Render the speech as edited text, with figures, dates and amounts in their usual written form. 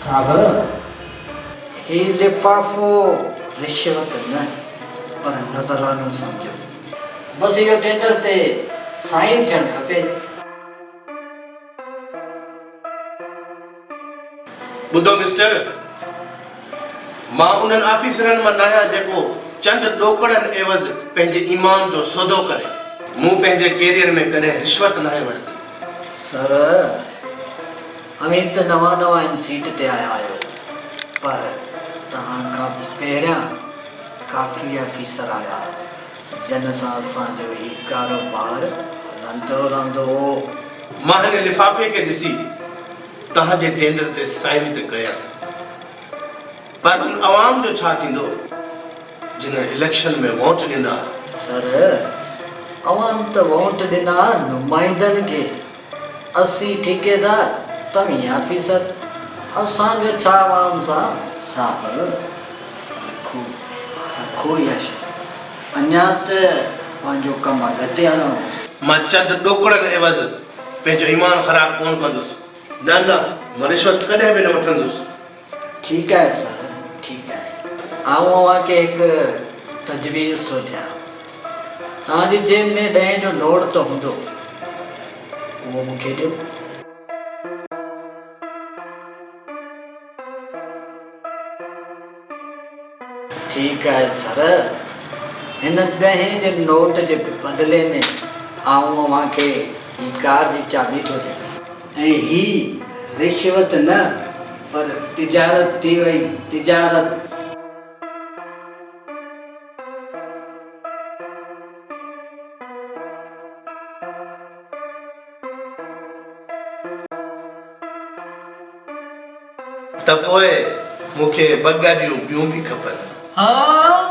صاحب، هي لفافو رشوت نه پر نذرانو سمجهو. بس اهو ٽينڊر تي سائين ٿيڻ کپي. ٻڌو مسٽر! مان انهن آفيسرن مان ناهيان جيڪو چند ڏوڪڙن عيوض پنهنجي ايمان جو سودو ڪري. مون پنهنجي ڪيريئر ۾ ڪڏهن رشوت ناهي ورتي. سر! اوهين ته نوان نوان هن سيٽ تي آيا آهيو پر توهان کان پهريان ڪافي آفيسر آيا جن سان اسان جو هي ڪاروبار هلندو رهندو هو. مان هن لفافي کي ڏسي توهان جي ٽينڊر تي سائن ته ڪيان پر ان عوام جو ڇا ٿيندو جنھن اليڪشن ۾ ووٽ ڏنا. سر عوام ته ووٽ ڏنا نمائندن کي اسين ٺيڪيدار توهين آفيسر اسان جو ڇا عوام سان. صاحب رکو رکو اها شيء اڃا ته پنهنجو ڪم اڳتي هلڻو. مان چند ڏوڪڙن عيوض پنهنجو ايمان خراب ڪونه ڪندس. نه نه مان رشوت ڪڏهن به نه وٺندس. ٺيڪ آهي سر ٺيڪ آهي. آئون اوهان کي هڪ تجويز ٿو ڏيان. توهان جي جيب ۾ ڏهين جو نوٽ ته هوندو. اهو مون کي ڏيو. ٺيڪ آهي سر. هن ڏهين جي نوٽ جي بدلي ۾ آئون اوهان کي هي ڪار جي چاٻي ٿو ڏيان. ۽ هي رشوت نه پر تجارت ٿي وئي، تجارت. ته پوء مون کي ٻه گاڏيون ٻيون به کپن. ها!